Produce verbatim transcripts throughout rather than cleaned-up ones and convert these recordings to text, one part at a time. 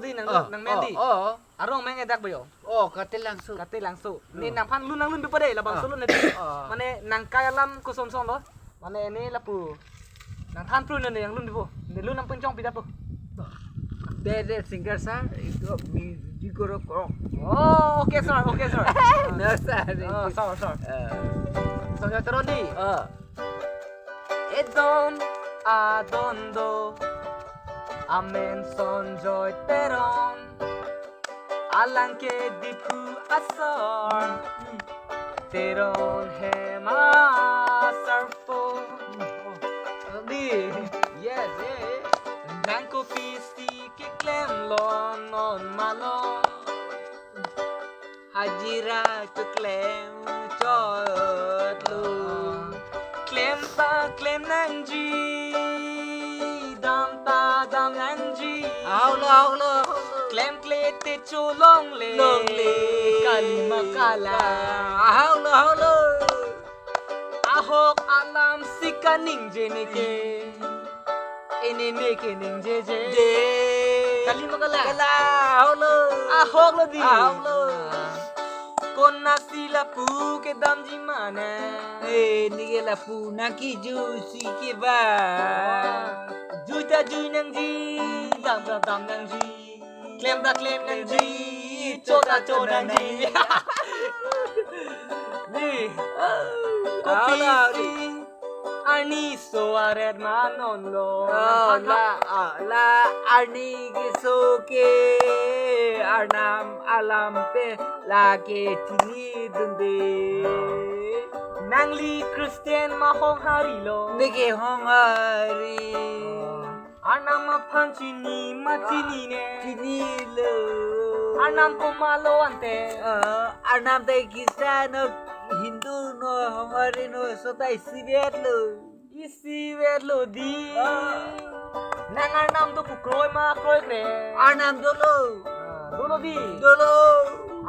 Te nang, oh, nang mandi. Oh, oh. Arong meng edak bayo. Oh, Katelangso. Katelangso. Ne, oh, nangphan lun nanglun bipo dei, labangso, oh, lun nadi. Oh. Mane nangkai alam kosonson lo. Mane ne lapu. Nangthan pru ne nanglun bipo. Ne lun nangpinchong pida po. Dede singer sir, itu mi di koro koro. Oh, okay sir, okay sir. No sir. Oh, sir, sir. Eh. Sir, ya, terus di. Eh. Edon adon do, amen Sonjoy Teron. Alang ke Diphu asor, Teron hem asarpo. Di. Yes, eh. Nang kopisi keklem lo non malo. Hajira keklem chot lo. Klem ta klem nangji, dam ta dam nangji. Ahok lo, ahok lo, ahok lo. Klemkle te cholongle. Longle. Kalima kala. Ahok lo, ahok lo. Ahok alam si kaningje neke. Ene neke ningjeje. Je. Kalima kala. Kala, ahok lo. Ahok lo di. Ahok lo. Konasi lapu kedamji mane. Eh, neke lapu nangkejui si ke ba. Jui ta jui nangji, dam ta dam nangji. Klem ta klem nangji, cho ta cho nangji. Di. Ahok lo, ahok lo. Kopisi arni so aret ma non lo. Oh, la, ah, la arni keso ke arnam alam pen lake chini dunde. Nangli Christian ma honghari lo. Neke honghari. Arnam aphan chini ma chinine. Chinilo. Arnam komatlo ante. Ah, arnam ta Christian no, Hindu no, honghari no, seta isivet lo. Isivet lo di. Ah. Nang arnam do pu kroi ma kroikre? Arnam dolo. Ah, dolo di. Dolo.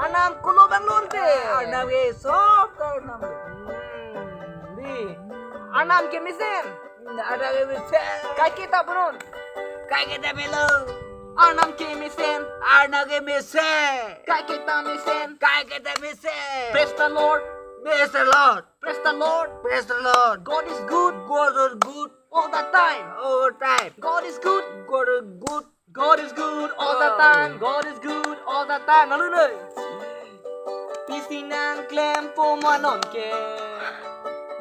Arnam kolo abang lo ante? Arnam ke sob ke arnam lo. Hmm, di. Arnam kemesen. Arnam kemesen. Kaike ta punon. Kaike ta melo. Arnam kemesen. Arnam kemesen. Kaike ta mesen. Kaike ta mesen. Praise the Lord. Praise the Lord. Praise the Lord. Praise the Lord. God is good. God is good. All the time. All the time. God is good. God is good. God is good all the time. God is good all the time. Lalu noi. Pisi nang klempo ma non ke?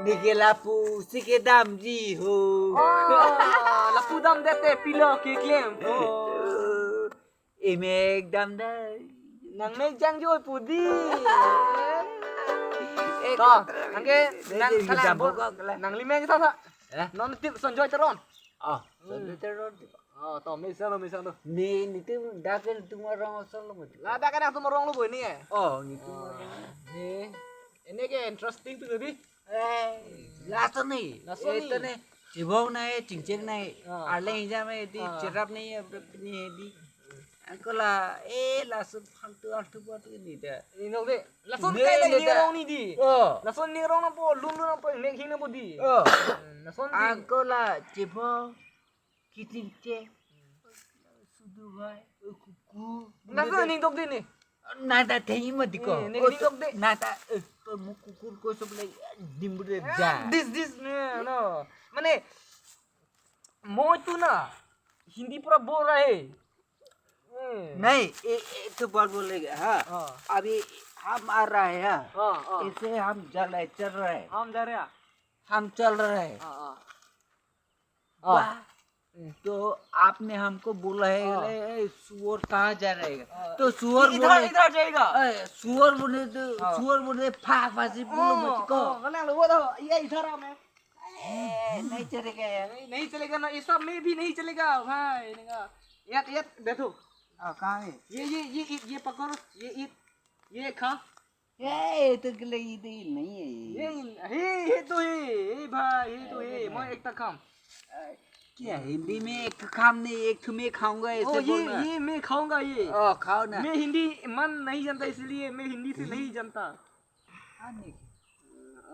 Neke lapu si kedamji ho. Ah, lapu damdet te pilo keklempo? Emek damdet. Nang mek jang joi pu di. Eh, to, kok, angke nang, dede salang jam bo, kok, lah. Nangli mek sa sa. Eh? Non tip Sonjoy Teron. Oh, Sonjoy Teron. Oh, to, mesen lo, mesen lo. Ne, netum dak netum arong asal lo mati. La dak netum arong lo bo ne, eh? Oh, netum arong. Ne. Ene ke interesting tu bi. Eh, lason ne. Lason ne. Eto ne. Chibong ne, chingchek ne. Ah. Arleng jam ne di, ah, cherap ne, abrap ne di. Angko la, eh, lason faltu altu buat ini dah. Inok de. Lason ne, kai ne ning da. Arong ne di. Oh. Lason ning arong nangpo, lun lun nangpo, nek hing nangpo di. Oh. Hmm, lason di. Angko la, chibong. Kiting che. Sudu vai, eh, kuku. Nasa ning dok di ne. Nata thengi mati ko. Eh, ning, oh, ning dok di. Nata, eh, to mu kukur ko sob le dimbur de. Ah, ja. This, this, no, no. Mane, moi tu na, Hindi pura bol raha hai. Hmm. नहीं, ये, ये तो बोल बोलेगा, हाँ। हाँ। अभी हम आ रहा है, हाँ। हाँ, हाँ। ऐसे हम चल रहे, चल रहे हैं। हम जा रहे हैं। हम चल रहे हैं। हाँ, हाँ। हाँ। वाह। तो आपने हमको बोला है, हाँ। "ए, ए, सुअर कहाँ जा रहेगा?" हाँ। तो सुअर इधर, बोले, इधर जाएगा। ए, सुअर बोले तो, हाँ। सुअर बोले, "फा, फा से बोलो हाँ, मत को।" हाँ, नहीं, वो तो, ये इधर आ मैं। ए, नहीं चलेगा यार। नहीं, नहीं चलेगा ना, ये सब में भी नहीं चलेगा भाई, नहीं का। ये, ये बैठो। हाँ, कहाँ है? ये, ये, ये, ये, ये पकड़, ये, ये, ये खा। ए, ये तो के लिए ईद नहीं है। ये, ये, ये तो है, ये भाई, ये तो अरे है, भाई। मैं एक तक खाऊं। क्या हिंदी में एक काम नहीं, एक मैं खाऊंगा, ऐसे ओ, ये, बोलना। ये मैं खाऊंगा, ये। ओ, खाओ ना। मैं हिंदी मन नहीं जानता, इसलिए मैं हिंदी से हम्म। नहीं जानता। हाँ, नहीं।